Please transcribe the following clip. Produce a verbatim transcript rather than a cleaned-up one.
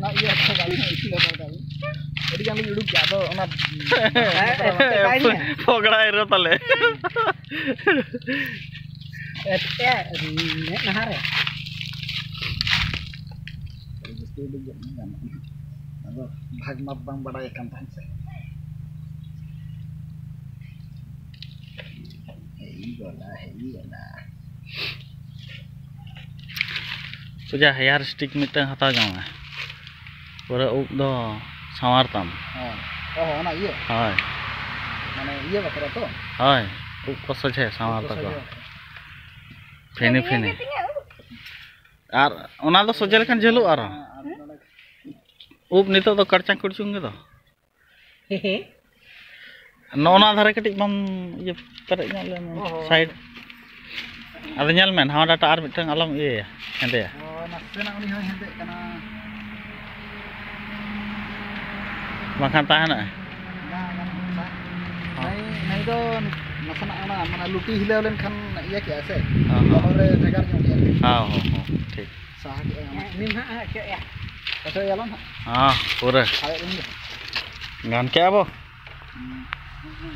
ᱚᱱᱟ ᱤᱭᱟᱹ ᱠᱚ ᱵᱟᱝ ᱤᱥᱤᱱ ᱦᱚᱴᱚ ᱠᱟᱜ ᱟᱹᱧ᱾ ᱟᱹᱰᱤ ᱜᱟᱱ ᱞᱤᱧ ᱩᱰᱩᱠ ᱠᱮᱜᱼᱟ, ᱟᱫᱚ ᱚᱱᱟ ᱯᱷᱚᱜᱽᱲᱟ ᱮᱨᱚ ᱛᱟᱞᱮ᱾ ᱮᱴᱮᱫ ᱢᱮᱫᱦᱟ ᱨᱮ᱾ ᱟᱹᱰᱤ ᱡᱟᱹᱥᱛᱤ ᱩᱰᱩᱠ ᱜᱚᱫ ᱮᱱᱟ, ᱜᱟᱱᱚᱜ ᱜᱮᱭᱟ᱾ ᱟᱫᱚ ᱵᱷᱟᱜᱽ ᱢᱟᱯ ᱵᱟᱝ ᱵᱟᱰᱟᱭ ᱠᱟᱱ ᱛᱟᱦᱮᱸᱫ ᱥᱮ᱾ ᱦᱮᱡ ᱜᱚᱫᱟ, ᱦᱮᱡ ᱜᱚᱫᱟ᱾ ᱥᱚᱡᱟ ᱦᱮᱭᱟᱨ ᱥᱴᱤᱠ ᱢᱤᱫᱴᱟᱝ ᱦᱟᱛᱟᱣ ᱡᱚᱝ ᱢᱮ, ᱯᱩᱨᱟᱹ ᱩᱵ ᱫᱚ ᱥᱟᱶᱟᱨ ᱛᱟᱢ᱾ ᱦᱮᱸ᱾ ᱚ, ᱚᱱᱟ ᱤᱭᱟᱹ? ᱦᱳᱭ᱾ ᱢᱟᱱᱮ ᱤᱭᱟᱹ ᱵᱟᱠᱷᱨᱟ ᱛᱚ? ᱦᱳᱭ, ᱩᱵ ᱠᱚ ᱥᱚᱡᱷᱮ ᱥᱟᱶᱟᱨ ᱩᱵ ᱠᱚ ᱛᱟᱠᱚ᱾ ᱥᱚᱡᱷᱮ ᱵᱟᱠᱷᱨᱟ᱾ ᱯᱷᱤᱱᱤ ᱯᱷᱤᱱᱤ᱾ ᱟᱨ ᱚᱱᱟ ᱫᱚ ᱥᱚᱡᱷᱮ ᱞᱮᱠᱷᱟᱱ ᱡᱷᱟᱹᱞᱚᱜᱼᱟ ᱟᱨᱚ᱾ ᱦᱮᱸ, ᱟᱨ ᱱᱚᱰᱮ ᱩᱵ ᱱᱤᱛᱚᱜ ᱫᱚ ᱠᱟᱲᱪᱟᱝ ᱠᱩᱲᱪᱩᱝ ᱜᱮᱫᱚ᱾ ᱱᱚᱜᱼᱚ ᱱᱚᱣᱟ ᱫᱷᱟᱨᱮ ᱠᱟᱹᱴᱤᱡ ᱵᱟᱢ ᱤᱭᱟᱹ ᱯᱮᱨᱮᱡ ᱧᱚᱜ ᱞᱮᱢ, ᱚ, ᱦᱚᱸ᱾ ᱥᱟᱭᱤᱰ᱾ ᱟᱫᱚ ᱧᱮᱞ ᱢᱮ, ᱱᱟᱣᱟ ᱰᱟᱴᱟ ᱟᱨ ᱢᱤᱫᱴᱟᱝ ᱟᱞᱚᱢ ᱤᱭᱟᱹᱭᱟ, ᱦᱮᱸᱫᱮᱭᱟ᱾ ᱦᱳᱭ, ᱱᱟᱥᱮᱱᱟᱜ ᱩᱱᱤ ᱦᱚᱸᱭ ᱦᱮᱸᱫᱮᱜ ᱠᱟᱱᱟ᱾ ᱵᱟᱝᱠᱷᱟᱱ ᱛᱟᱦᱮᱱᱟ᱾ ᱵᱟᱝ ᱜᱟᱱᱚᱜ ᱠᱟᱱᱟ᱾ ᱦᱚᱸ᱾ ᱱᱟᱹᱭ, ᱱᱟᱹᱭ ᱫᱚ ᱱᱟᱥᱮᱱᱟᱜ ᱚᱱᱟ, ᱢᱟᱱᱮ, ᱞᱩᱴᱤ ᱦᱤᱞᱟᱹᱣ ᱞᱮᱱᱠᱷᱟᱱ ᱤᱭᱟᱹ ᱠᱮᱜᱼᱟ ᱥᱮ, ᱦᱚᱸ, ᱦᱚᱸ᱾ ᱵᱚᱦᱚᱜ ᱨᱮ ᱵᱷᱮᱜᱟᱨ ᱧᱚᱜ ᱜᱮᱭᱟ᱾ ᱦᱚᱸ, ᱦᱚᱸ, ᱦᱚᱸ, ᱴᱷᱤᱠ᱾ ᱥᱟᱦᱟ ᱠᱮᱜᱼᱟᱭ ᱚᱱᱟ᱾ ᱱᱤᱢ ᱦᱟᱸᱜ ᱚᱪᱚᱜ ᱮᱭᱟ᱾ ᱚᱪᱚᱜ ᱮᱭᱟᱞᱟᱝ ᱦᱟᱸᱜ᱾ ᱦᱚᱸ, ᱯᱩᱨᱟᱹ᱾ ᱟᱭᱟᱜ ᱨᱮᱱ ᱜᱮ᱾ ᱜᱟᱱ ᱠᱮᱜᱼᱟ ᱵᱚ᱾ ᱦᱩᱸ᱾